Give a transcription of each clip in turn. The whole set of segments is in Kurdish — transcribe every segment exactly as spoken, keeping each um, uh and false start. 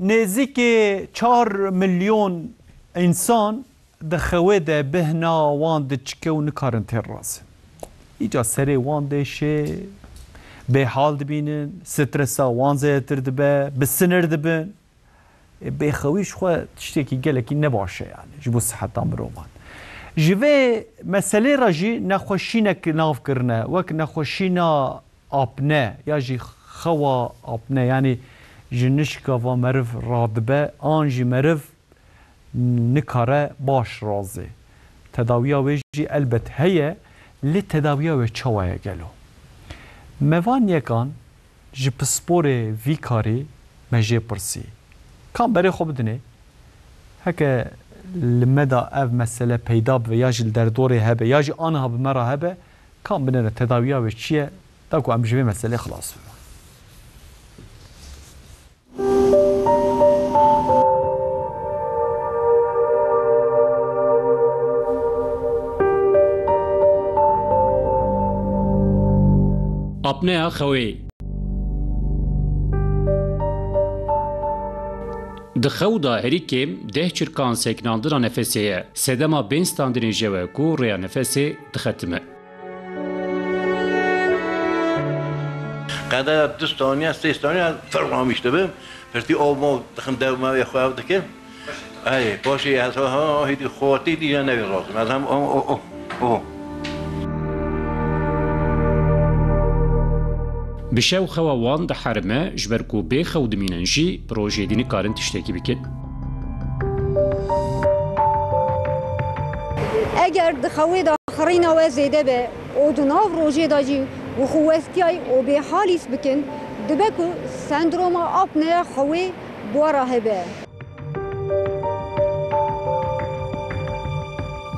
Nêzîkî çar milyon însan di xewê de bêhna wan diçike û nikarin têr razin. Îca serê wan dêşê, bêhal dibînin, stresa wan zêdetir dibe, bi sinir dibin. Ê, bêxewî ji xwe tiştekî gelekî ne baş e, yani, ji bo siheta mirovan. Ji vê meselê re jî nexweşînek nav kirine, wek nexweşîna apne ya jî xewa apne, yani ji nişka va meriv radibe, an jî meriv nikare baş razê. Tedawiya wê jî elbet heye, lê tedawiya wê çawa ye gelo? Me van yekan ji pisporê vî karî me jê pirsî. Kam berê xwe bidinê? Heke li me de ev mesele peyda bibe, ya jî li derdorê hebe, ya jî aniha bi me re hebe, kam binêre tedawiya wê çi ye, da ku em ji vê meselê xilas bibin. Apneya xewê. Di xew de herî kêm deh çirkan sekinandina nefesê ye. Sedema bên standinê ji we ku rêya nefesê dixetime. Qedera du saniye, sê saniye firlamiş dibim. Pirtî av mav dixim, dev mavê xwe ev dikim. Ey, paşê ez ha, ha, hêdî xortî dî ya nevê razim. Ez hem o, o, o, o. Bi şev xewa wan diherime, ji ber ku bê xew dimînin jî, bi rojê dî nikarin tiştekî bikin. Eger di xewê de xirîna we zêde be û di nav rojê de jî wixwestiyay û bêhalîs bikin, dibe ku sendroma apneya xewê bi we re hebe.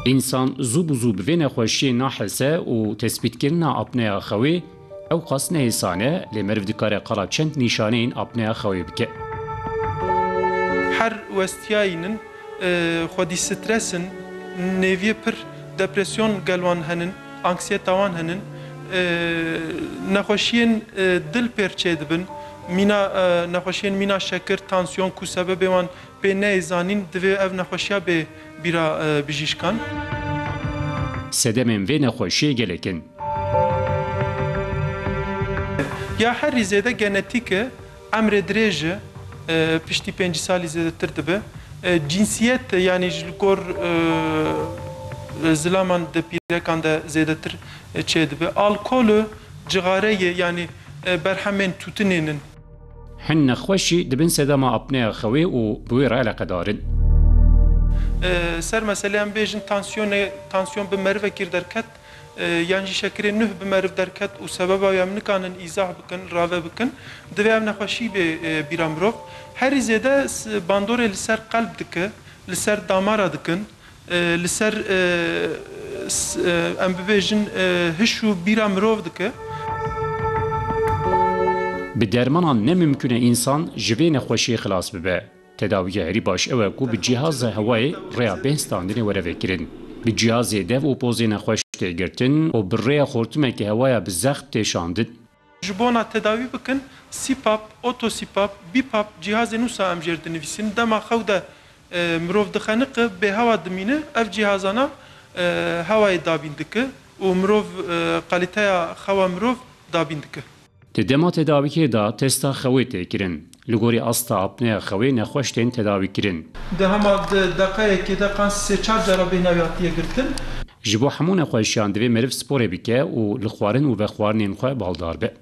Însan zû bi zû bi vê nexweşiyê nahese û tespîtkirina apneya xewê ewqas ne hêsan e, lê meriv dikare qala çend nîşaneyên apneya xewê bike. Her westiyayînin, e, xwedî stres in, nêviyê pir depresyon gel wan henin, anksiyeta wan henin, e, nexweşiyên, e, dil pêr çêdibin, mîna, e, nexweşiyên mîna şekir, tansiyon ku sebebê wan pê neyê zanîn, divê ev nexweşiya bê bîra, e, bijîşkan. Sedemên vê nexweşiyê gelek in. Ya herî zêde genetîk e, emrê dirêj e, e, piştî pêncî salî zêdetir dibe. E, cinsiyet e, yanî ji li gor, e, zilaman de pîrekan de zêdetir, e, çêdibe. Alkol e, cixare ye, yanî, e, berhemên tûtinên in. Hin nexweşî dibin sedema apneya xewê û bi wê re eleqedar in. E, ser meselê em bêjin tansiyonê, tansiyon bi merivekî derket, e, yan jî şekirê nuh bi meriv derket û sebeba wê em nikanin îzah bikin, rave bikin, divê ev nexweşî bê, e, bîra mirov. Herî zêde s-, bandorê li ser qelb dike, li ser damara dikin. E, li ser, e, s-, e, em bibêjin, e, hiş û bîra mirov dike. Bi dermanan ne mimkun e însan ji vê nexweşiyê xilas bibe. Tedawiya herî baş ew e ku bi cîhaza hewayê rêya bêhn standinê were vekirin. Bi cîhazê dev û pozê nexweş tê girtin û bi rêya xortimekê hewaya bi zexm tê şandin. Ji bona tedawî bikin, CPAP, OtoCPAP, BiPAP cihazên wisa em jêr dinivîsin. Dema xew de, e, mirov dixeniqe, bêhewa dimîne, ev cihazana, e, hewayê dabîn dike û mirov, e, kalîteya xewa mirov dabîn dike. Di dema tedawîkê de testa xewê tê kirin. Li gorî asta apneya xewê nexweş tên tedawî kirin. Di hema di deqeyekê de qan sê çar cara bêhna wî hatiye girtin. Ji bo hemû nexweşiyan divê meriv sporê bike û li xwarin û vexwarinên xwe baldar be.